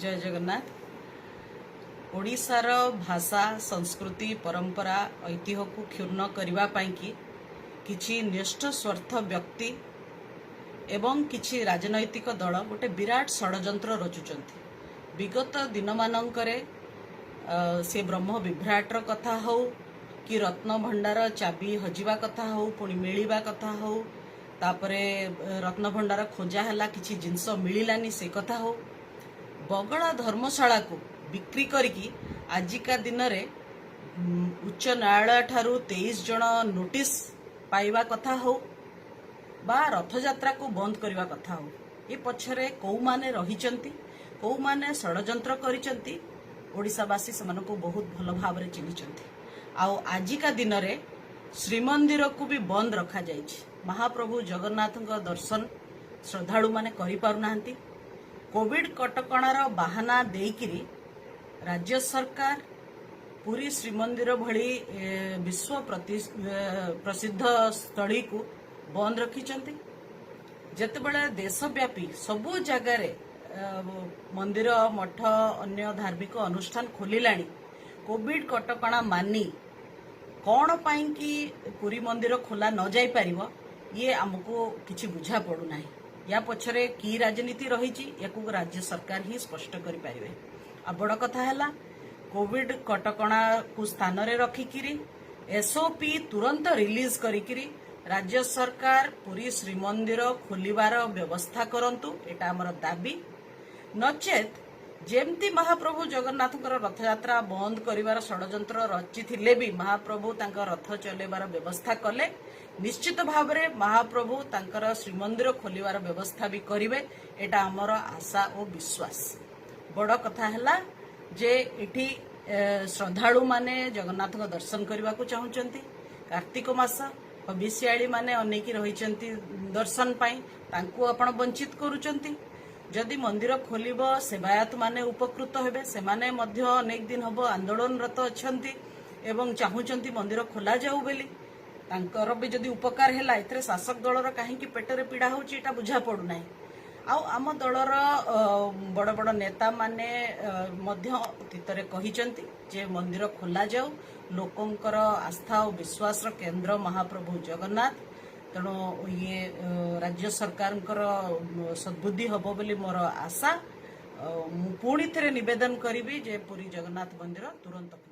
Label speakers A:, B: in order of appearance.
A: ଜୟ ଜଗନ୍ନାଥ। ଓଡ଼ିଶାର ଭାଷା, ସଂସ୍କୃତି, ପରମ୍ପରା, ଐତିହ୍ୟକୁ କ୍ଷୁଣ୍ଣ କରିବା ପାଇଁକି କିଛି ନ୍ୟସ୍ତ ସ୍ୱାର୍ଥ ବ୍ୟକ୍ତି ଏବଂ କିଛି ରାଜନୈତିକ ଦଳ ଗୋଟେ ବିରାଟ ଷଡ଼ଯନ୍ତ୍ର ରଚୁଛନ୍ତି। ବିଗତ ଦିନମାନଙ୍କରେ ସେ ବ୍ରହ୍ମ ବିଭ୍ରାଟର କଥା ହଉ କି ରତ୍ନଭଣ୍ଡାର ଚାବି ହଜିବା କଥା ହଉ, ପୁଣି ମିଳିବା କଥା ହଉ, ତାପରେ ରତ୍ନଭଣ୍ଡାର ଖୋଜା ହେଲା, କିଛି ଜିନିଷ ମିଳିଲାନି, ସେ କଥା ହଉ, ବଗଳା ଧର୍ମଶାଳାକୁ ବିକ୍ରି କରିକି ଆଜିକା ଦିନରେ ଉଚ୍ଚ ନ୍ୟାୟାଳୟ ଠାରୁ 23 ଜଣ ନୋଟିସ୍ ପାଇବା କଥା ହଉ ବା ରଥଯାତ୍ରାକୁ ବନ୍ଦ କରିବା କଥା ହଉ, ଏ ପଛରେ କୋଉମାନେ ରହିଛନ୍ତି, କୋଉମାନେ ଷଡ଼ଯନ୍ତ୍ର କରିଛନ୍ତି, ଓଡ଼ିଶାବାସୀ ସେମାନଙ୍କୁ ବହୁତ ଭଲ ଭାବରେ ଚିହ୍ନିଛନ୍ତି। ଆଉ ଆଜିକା ଦିନରେ ଶ୍ରୀମନ୍ଦିରକୁ ବି ବନ୍ଦ ରଖାଯାଇଛି। ମହାପ୍ରଭୁ ଜଗନ୍ନାଥଙ୍କ ଦର୍ଶନ ଶ୍ରଦ୍ଧାଳୁମାନେ କରିପାରୁନାହାନ୍ତି। କୋଭିଡ କଟକଣାର ବାହାନା ଦେଇକିରି ରାଜ୍ୟ ସରକାର ପୁରୀ ଶ୍ରୀମନ୍ଦିର ଭଳି ବିଶ୍ୱ ପ୍ରସିଦ୍ଧ ସ୍ଥଳୀକୁ ବନ୍ଦ ରଖିଛନ୍ତି। ଯେତେବେଳେ ଦେଶବ୍ୟାପୀ ସବୁ ଜାଗାରେ ମନ୍ଦିର, ମଠ, ଅନ୍ୟ ଧାର୍ମିକ ଅନୁଷ୍ଠାନ ଖୋଲିଲାଣି କୋଭିଡ କଟକଣା ମାନି, କ'ଣ ପାଇଁକି ପୁରୀ ମନ୍ଦିର ଖୋଲା ନ ଯାଇପାରିବ, ଇଏ ଆମକୁ କିଛି ବୁଝା ପଡୁନାହିଁ। ୟା ପଛରେ କି ରାଜନୀତି ରହିଛି, ୟାକୁ ରାଜ୍ୟ ସରକାର ହିଁ ସ୍ପଷ୍ଟ କରିପାରିବେ। ଆଉ ବଡ଼ କଥା ହେଲା, କୋଭିଡ କଟକଣାକୁ ସ୍ଥାନରେ ରଖିକିରି ଏସଓପି ତୁରନ୍ତ ରିଲିଜ କରିକିରି ରାଜ୍ୟ ସରକାର ପୁରୀ ଶ୍ରୀମନ୍ଦିର ଖୋଲିବାର ବ୍ୟବସ୍ଥା କରନ୍ତୁ, ଏଇଟା ଆମର ଦାବି। ନଚେତ୍ ଯେମିତି ମହାପ୍ରଭୁ ଜଗନ୍ନାଥଙ୍କର ରଥଯାତ୍ରା ବନ୍ଦ କରିବାର ଷଡ଼ଯନ୍ତ୍ର ରଚିଥିଲେ ବି ମହାପ୍ରଭୁ ତାଙ୍କ ରଥ ଚଲେଇବାର ବ୍ୟବସ୍ଥା କଲେ, ନିଶ୍ଚିତ ଭାବରେ ମହାପ୍ରଭୁ ତାଙ୍କର ଶ୍ରୀମନ୍ଦିର ଖୋଲିବାର ବ୍ୟବସ୍ଥା ବି କରିବେ, ଏଇଟା ଆମର ଆଶା ଓ ବିଶ୍ୱାସ। ବଡ଼ କଥା ହେଲା ଯେ ଏଠି ଶ୍ରଦ୍ଧାଳୁମାନେ ଜଗନ୍ନାଥଙ୍କ ଦର୍ଶନ କରିବାକୁ ଚାହୁଁଛନ୍ତି। କାର୍ତ୍ତିକ ମାସ, ହବିଷିଆଳି ମାନେ ଅନେଇକି ରହିଛନ୍ତି ଦର୍ଶନ ପାଇଁ, ତାଙ୍କୁ ଆପଣ ବଞ୍ଚିତ କରୁଛନ୍ତି। ଯଦି ମନ୍ଦିର ଖୋଲିବ, ସେବାୟତ ମାନେ ଉପକୃତ ହେବେ। ସେମାନେ ମଧ୍ୟ ଅନେକ ଦିନ ହବ ଆନ୍ଦୋଳନରତ ଅଛନ୍ତି ଏବଂ ଚାହୁଁଛନ୍ତି ମନ୍ଦିର ଖୋଲାଯାଉ ବୋଲି। ତାଙ୍କର ବି ଯଦି ଉପକାର ହେଲା, ଏଥିରେ ଶାସକ ଦଳର କାହିଁକି ପେଟରେ ପୀଡ଼ା ହଉଛି, ଏଇଟା ବୁଝା ପଡୁନାହିଁ। ଆଉ ଆମ ଦଳର ବଡ଼ ବଡ଼ ନେତାମାନେ ମଧ୍ୟ ଅତୀତରେ କହିଛନ୍ତି ଯେ ମନ୍ଦିର ଖୋଲାଯାଉ। ଲୋକଙ୍କର ଆସ୍ଥା ଓ ବିଶ୍ୱାସର କେନ୍ଦ୍ର ମହାପ୍ରଭୁ ଜଗନ୍ନାଥ। ତେଣୁ ଇଏ ରାଜ୍ୟ ସରକାରଙ୍କର ସଦ୍ବୁଦ୍ଧି ହବ ବୋଲି ମୋର ଆଶା। ମୁଁ ପୁଣି ଥରେ ନିବେଦନ କରିବି ଯେ ପୁରୀ ଜଗନ୍ନାଥ ମନ୍ଦିର ତୁରନ୍ତ ଖୋଲା